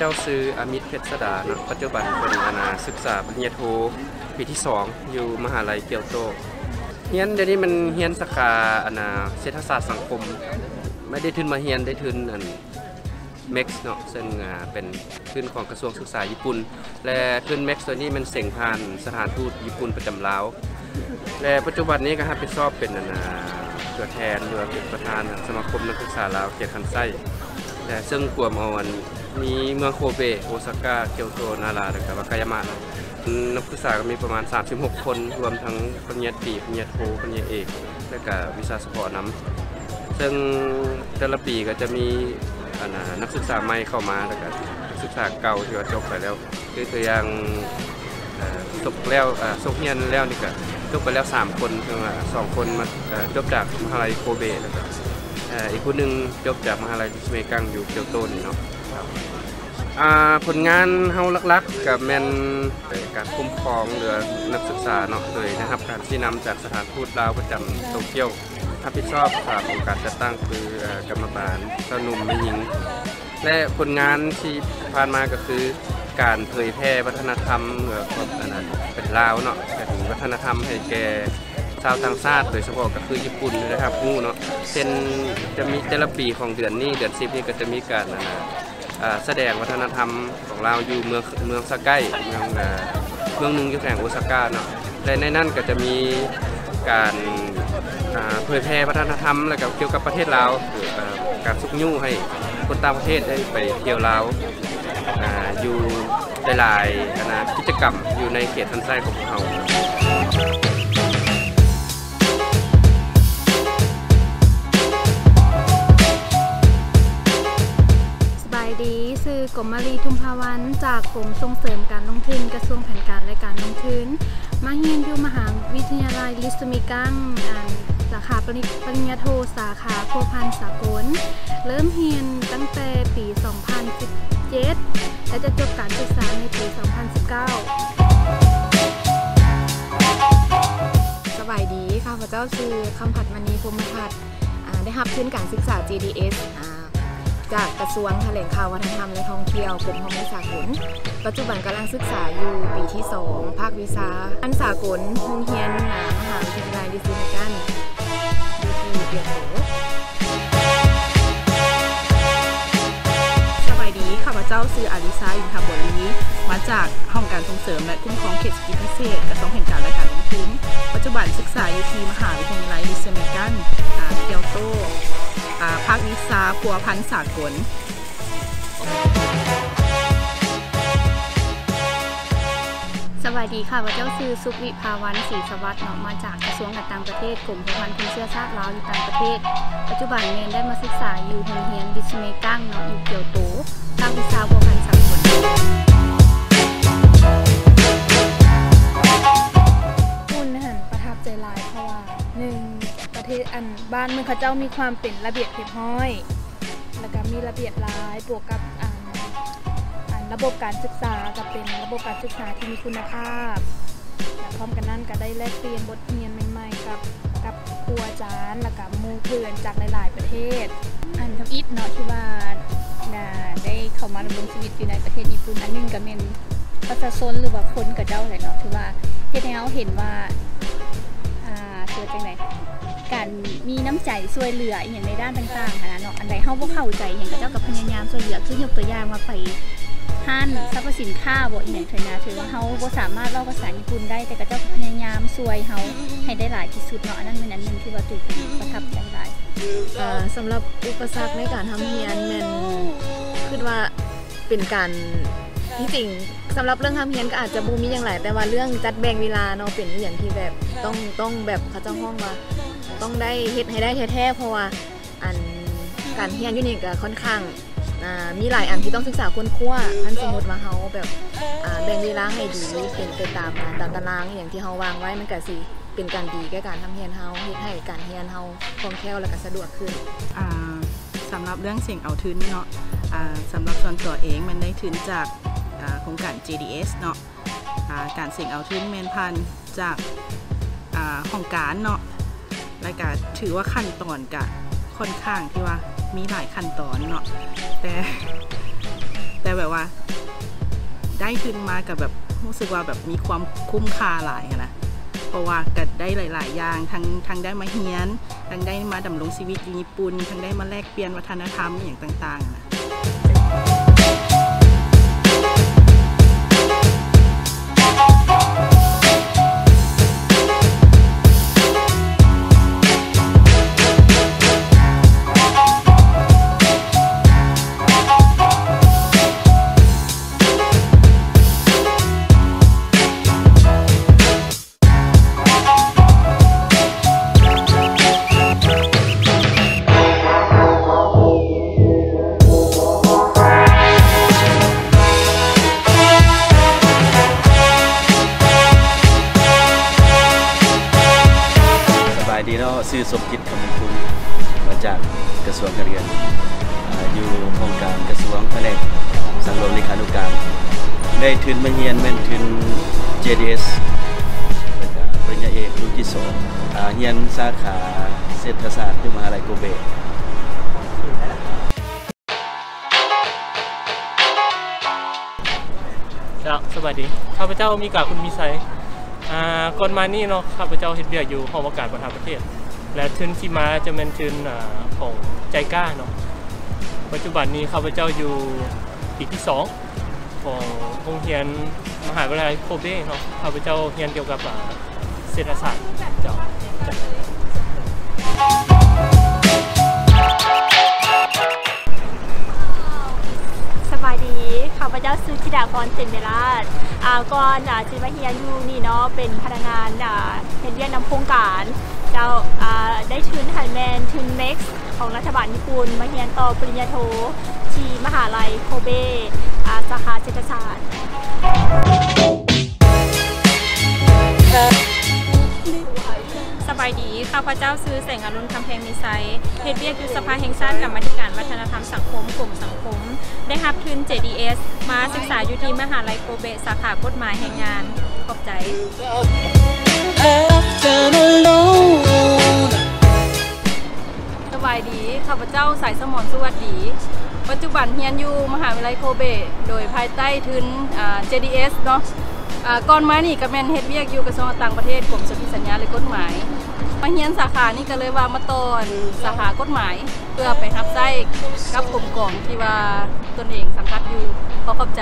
ເຈົ້າຊື່ອາມິດ ເພັດສະດາເນາະ, ປັດຈຸບັນເປັນ ອັນນ່າ ສຶກສາປະລິນຍາໂທປີທີສອງ ຢູ່ມະຫາໄລກຽວໂຕ. ຮຽນດຽວນີ້ມັນຮຽນສາຂາ ອັນນ່າ ເສດຖະສາດສັງຄົມ. ໄມ່ໄດ້ທຶນມາຮຽນ ໄດ້ທຶນອັນ ເມັກ ເນາະ, ເຊິ່ງ ອ່າ ເປັນທຶນຂອງກະຊວງສຶກສາຍີ່ປຸ່ນ ແລະ ທຶນ ເມັກ ໂຕນີ້ແມ່ນເສັງຜ່ານສະຖານທູດຍີ່ປຸ່ນປະຈຳລາວ ແລະ ປັດຈຸບັນນີ້ກໍຮັບຜິດຊອບເປັນ ອັນນ່າ ຕົວແທນ ຫຼືວ່າເປັນປະທານສະມາຄົມນັກສຶກສາລາວເຂດຄັນໄຊ ແລະ ເຊິ່ງກວມເອົາ ອັນ ມີເມືອງໂຄເບ, ໂອຊາກາ, ກຽວໂຕ, ນາຣາ ແລະ ກະວາກາຍາມະ. ນັກສຶກສາກໍມີປະມານສາມສິບຫົກຄົນ, ລວມທັງປະລິນຍາຕີ, ປະລິນຍາໂທ, ປະລິນຍາເອກ ແລະ ກະວິຊາສະເພາະນຳ. ເຊິ່ງແຕ່ລະປີກໍຈະມີ ອັນນ່າ ນັກສຶກສາໃໝ່ເຂົ້າມາ ແລ້ວກໍນັກສຶກສາເກົ່າທີ່ວ່າຈົບໄປແລ້ວ ຄືຕົວຢ່າງ ເອີ ສົກແລ້ວ ເອີ ສົກຮຽນແລ້ວນີ້ກໍຈົບໄປແລ້ວສາມຄົນ, ເຊິ່ງວ່າສອງຄົນມາ ເອີ ຈົບຈາກມະຫາໄລໂຄເບ ແລ້ວກໍ ເອີ ອີກຜູ້ໜຶ່ງຈົບຈາກມະຫາໄລລິຊເມກັງຢູ່ກຽວໂຕນີ້ເນາະ. ອ່າ ຜົນງານເຮົາຫຼັກໆກໍແມ່ນການຄຸ້ມຄອງເຫຼືອນັກສຶກສາເນາະ, ໂດຍໄດ້ຮັບການຊີ້ນຳຈາກສະຖານທູດລາວປະຈຳໂຕກຽວ, ຮັບຜິດຊອບ ສາມ ອົງການຈັດຕັ້ງ ຄື ເອີ ກຳມະບານ, ຊາວໜຸ່ມ, ແມ່ຍິງ ແລະ ຜົນງານທີ່ຜ່ານມາກໍຄືການເຜີຍແຜ່ວັດທະນະທຳ ເອີ ຄວາມ ອັນນັ້ນ ເປັນລາວເນາະ, ເປັນວັດທະນະທຳໃຫ້ແກ່ຊາວຕ່າງຊາດ, ໂດຍສະເພາະກໍຄືຍີ່ປຸ່ນ ໄດ້ຮັບຮູ້ເນາະ. ເຊັ່ນ ຈະມີແຕ່ລະປີຂອງເດືອນນີ້ ເດືອນສິບນີ້ ກໍຈະມີການ ອັນນ່າ ອ່າ ສະແດງວັດທະນະທຳຂອງລາວຢູ່ເມືອງ ເມືອງຊາກາຍ ເມືອງ ເອີ ເມືອງໜຶ່ງຢູ່ແຂວງໂອຊາກາເນາະ ແລະ ໃນນັ້ນກໍຈະມີການ ອ່າ ເຜີຍແຜ່ວັດທະນະທຳ ແລະ ກໍກ່ຽວກັບປະເທດລາວ ເອີ ການຊຸກຍູ້ໃຫ້ຄົນຕ່າງປະເທດໄດ້ໄປທ່ຽວລາວ ອ່າ ຢູ່ຫຼາຍໆ ອັນນ່າ ກິດຈະກຳຢູ່ໃນເຂດຄັນໄຊຂອງພວກເຮົາ. ສະບາຍດີ, ຊື່ ກົມມາລີ ທຸມພາວັນ ຈາກກົມສົ່ງເສີມການລົງທຶນ ກະຊວງແຜນການ ແລະ ການລົງທຶນ, ມາຮຽນຢູ່ມະຫາວິທະຍາໄລລິຊເມກັງ ສາຂາປະລິ ປະລິນຍາໂທ ສາຂາພົວພັນສາກົນ. ເລີ່ມຮຽນຕັ້ງແຕ່ປີສອງພັນສິບເຈັດ ແລະ ຈະຈົບການສຶກສາໃນປີສອງພັນສິບເກົ້າ. ສະບາຍດີ, ຂ້າພະເຈົ້າຊື່ ຄຳພັດ ມະນີ ພົມມະທັດ, ອ່າ ໄດ້ຮັບທຶນການສຶກສາ ຈີດີເອສ ອ່າ ຈາກກະຊວງຖະແຫຼງຂ່າວ ວັດທະນະທຳ ແລະ ທ່ອງທ່ຽວ ກົມຮ່ວມມືສາກົນ. ປັດຈຸບັນກຳລັງສຶກສາຢູ່ປີທີສອງ ພາກວິຊາພັນສາກົນ ໂຮງຮຽນ ອ່າ ມະຫາວິທະຍາໄລລິຊເມກັງ ຢູ່ທີ່ກຽວໂຕ. ສະບາຍດີ, ຂ້າພະເຈົ້າຊື່ ອາລິຊາ ອິນທະບົວລີ, ມາຈາກຫ້ອງການສົ່ງເສີມ ແລະ ຄຸ້ມຄອງເຂດເສດຖະກິດພິເສດ ກະຊວງແຜນການ ແລະ ການລົງທຶນ. ປັດຈຸບັນສຶກສາຢູ່ທີ່ມະຫາວິທະຍາໄລລິຊເມກັງ ອ່າ ກຽວໂຕ, ອ່າ ພາກວິຊາພົວພັນສາກົນ. ສະບາຍດີ, ຂ້າພະເຈົ້າຊື່ ສຸກວິພາວັນ ສີສະຫວັດເນາະ, ມາຈາກກະຊວງການຕ່າງປະເທດ, ກົມພົວພັນຄົນເຊື້ອຊາດລາວຢູ່ຕ່າງປະເທດ. ປັດຈຸບັນແມ່ນໄດ້ມາສຶກສາຢູ່ໂຮງຮຽນລິຊເມກັງເນາະ, ຢູ່ກຽວໂຕ, ພາກວິຊາພົວພັນສາກົນ. ພຸ້ນຫັ້ນປະທັບໃຈຫຼາຍ, ເພາະວ່າ ໜຶ່ງ ປະເທດ ອັນ ບ້ານເມືອງເຂົາເຈົ້າມີຄວາມເປັນລະບຽບຮຽບຮ້ອຍ ແລ້ວກະມີລະບຽບຫຼາຍ ບວກກັບ ອັນ ອັນ ລະບົບການສຶກສາກະເປັນລະບົບການສຶກສາທີ່ມີຄຸນນະພາບ ແລະ ພ້ອມກັນນັ້ນກະໄດ້ແລກປ່ຽນບົດຮຽນໃໝ່ໆ ກັບ ກັບຄູອາຈານ ແລ້ວກະໝູ່ເພື່ອນຈາກຫຼາຍໆປະເທດ. ອັນທຳອິດເນາະ ທີ່ວ່າ ໄດ້ເຂົ້າມາດຳລົງຊີວິດຢູ່ໃນປະເທດຍີ່ປຸ່ນ, ອັນໜຶ່ງກະແມ່ນປະຊາຊົນ ຫຼືວ່າຄົນເຂົາເຈົ້າແຫຼະເນາະ ຖືວ່າເຮັດໃຫ້ເຮົາເຫັນວ່າ ອ່າ ຊິວ່າຈັ່ງໃດ ການມີນ້ຳໃຈຊ່ວຍເຫຼືອອີ່ຫຍັງໃນດ້ານຕ່າງໆຫັ້ນນະເນາະ, ອັນໃດເຮົາບໍ່ເຂົ້າໃຈອີ່ຫຍັງ ເຂົາເຈົ້າກໍພະຍາຍາມຊ່ວຍເຫຼືອ. ຄືຍົກຕົວຢ່າງວ່າໄປຮ້ານສັບພະສິນຄ້າບໍ ອີ່ຫຍັງເທື່ອນະ, ຖືວ່າເຮົາບໍ່ສາມາດເວົ້າພາສາຍີ່ປຸ່ນໄດ້ ແຕ່ເຂົາເຈົ້າກໍພະຍາຍາມຊ່ວຍເຮົາໃຫ້ໄດ້ຫຼາຍທີ່ສຸດເນາະ. ອັນນັ້ນແມ່ນອັນໜຶ່ງທີ່ວ່າຕູປະທັບໃຈຫຼາຍ. ເອີ ສຳລັບອຸປະສັກໃນການຮ່ຳຮຽນແມ່ນ ຄິດວ່າເປັນການ ທີ່ຈິງສຳລັບເລື່ອງຮ່ຳຮຽນກໍອາດຈະບໍ່ມີຫຍັງຫຼາຍ, ແຕ່ວ່າເລື່ອງຈັດແບ່ງເວລາເນາະ ເປັນອີ່ຫຍັງທີ່ແບບຕ້ອງ ຕ້ອງແບບ ເຂົາເຈົ້າຮ້ອງວ່າຕ້ອງໄດ້ເຮັດໃຫ້ໄດ້ແທ້ໆ ເພາະວ່າ ອັນ ການຮຽນຢູ່ນີ້ກໍຄ່ອນຂ້າງ ອ່າ ມີຫຼາຍອັນທີ່ຕ້ອງສຶກສາຄົ້ນຄວ້າ. ຄັນສົມມຸດວ່າເຮົາແບບ ອ່າ ແບ່ງເວລາໃຫ້ດີ ເປັນໄປຕາມ ອ່າ ຕາມຕາລາງອີ່ຫຍັງທີ່ເຮົາວາງໄວ້ ມັນກໍຊິເປັນການດີແກ່ການຮ່ຳຮຽນເຮົາ, ເຮັດໃຫ້ການຮຽນເຮົາຄ່ອງແຄ້ວ ແລ້ວກໍສະດວກຂຶ້ນ. ອ່າ ສຳລັບເລື່ອງເສັງເອົາທຶນເນາະ ອ່າ ສຳລັບສ່ວນຕົວເອງແມ່ນໄດ້ທຶນຈາກ ອ່າ ໂຄງການ ຈີດີເອສ ເນາະ. ອ່າ ການເສັງເອົາທຶນແມ່ນຜ່ານຈາກ ອ່າ ຫ້ອງການເນາະ, ແລ້ວກະຖືວ່າຂັ້ນຕອນກະຄ່ອນຂ້າງທີ່ວ່າມີຫຼາຍຂັ້ນຕອນເນາະ, ແຕ່ ແ ແຕ່ແບບວ່າໄດ້ທຶນມາກໍແບບຮູ້ສຶກວ່າແບບມີຄວາມຄຸ້ມຄ່າຫຼາຍຫັ້ນນະ ເພາະວ່າກໍໄດ້ຫຼາຍໆຢ່າງ ທັງ ທັງໄດ້ມາຮຽນ ທັງໄດ້ມາດຳລົງຊີວິດຢູ່ຍີ່ປຸ່ນ ທັງໄດ້ມາແລກປ່ຽນວັດທະນະທຳອີ່ຫຍັງຕ່າງໆນະ. ສະບາຍດີເນາະ ຊື່ສົມຈິດ ຄຳມຸງຄຸນ ມາຈາກກະຊວງການເງິນ ອາ ຢູ່ຫ້ອງການກະຊວງ ພະແນກສັງລວມເລຂານຸການ ໄດ້ທຶນມາຮຽນແມ່ນທຶນ ເຈດີເອສ ແລ້ວກະປະລິນຍາເອກລຸ້ນທີສອງ ອາ ຮຽນສາຂາເສດຖະສາດຢູ່ມະຫາໄລໂກເບ. ເຈົ້າ ສະບາຍດີ ຂ້າພະເຈົ້າມີກາ ຄຸນມີໄຊ ອາ ກ່ອນມານີ້ເນາະ ຂ້າພະເຈົ້າເຮັດວຽກຢູ່ຫ້ອງວ່າການບັນຫາປະເທດ ແລະ ທຶນທີ່ມາຈະແມ່ນທຶນ ອາ ຂອງໄຈກາເນາະ. ປັດຈຸບັນນີ້ຂ້າພະເຈົ້າຢູ່ປີທີສອງຂອງໂຮງຮຽນມະຫາວິທະຍາໄລໂຄເບເນາະ ຂ້າພະເຈົ້າຮຽນກ່ຽວກັບ ອາ ເສດຖະສາດ ເຈົ້າ. ສະບາຍດີ ຂ້າພະເຈົ້າຊື່ ທິດາພອນ ເຕັມເວລາດ ອາ ກ່ອນ ອາ ຊິມາຮຽນຢູ່ນີ້ເນາະ ເປັນພະນັກງານ ອາ ເຮັດວຽກນຳໂຄງການ ເຈົ້າ ອາ ໄດ້ທຶນຫັ້ນແມ່ນທຶນເມັກ ຂອງລັດຖະບານຍີ່ປຸ່ນ ມາຮຽນຕໍ່ປະລິນຍາໂທທີ່ມະຫາໄລໂຄເບ ອາ ສາຂາເສດຖະສາດ. ສະບາຍດີ ຂ້າພະເຈົ້າຊື່ ແສງອາລຸນ ຄຳແພງມີໄຊ ເຮັດວຽກຢູ່ສະພາແຫ່ງຊາດ ກຳມາທິການວັດທະນະທຳສັງຄົມ ກົມສັງຄົມ ໄດ້ຮັບທຶນ ເຈດີເອສ ມາສຶກສາຢູ່ທີ່ມະຫາໄລໂຄເບ ສາຂາກົດໝາຍແຮງງານ. ຂອບໃຈ. ສະບາຍດີ ຂ້າພະເຈົ້າ ສາຍສະໝອນ ສຸວັດດີ ປັດຈຸບັນຮຽນຢູ່ມະຫາວິທະຍາໄລໂຄເບ ໂດຍພາຍໃຕ້ທຶນ ອາ ເຈດີເອສ ເນາະ. ອາ ກ່ອນມານີ້ກະແມ່ນເຮັດວຽກຢູ່ກະຊວງການຕ່າງປະເທດ ກົມສົນທິສັນຍາ ແລະ ກົດໝາຍ. ມາຮຽນສາຂານີ້ກະເລີຍວ່າມາຕໍ່ສາຂາກົດໝາຍ ເພື່ອໄປຮັບໃຊ້ກັບກົມກອງທີ່ວ່າຕົນເອງສັງກັດຢູ່. ຂໍຂອບໃຈ.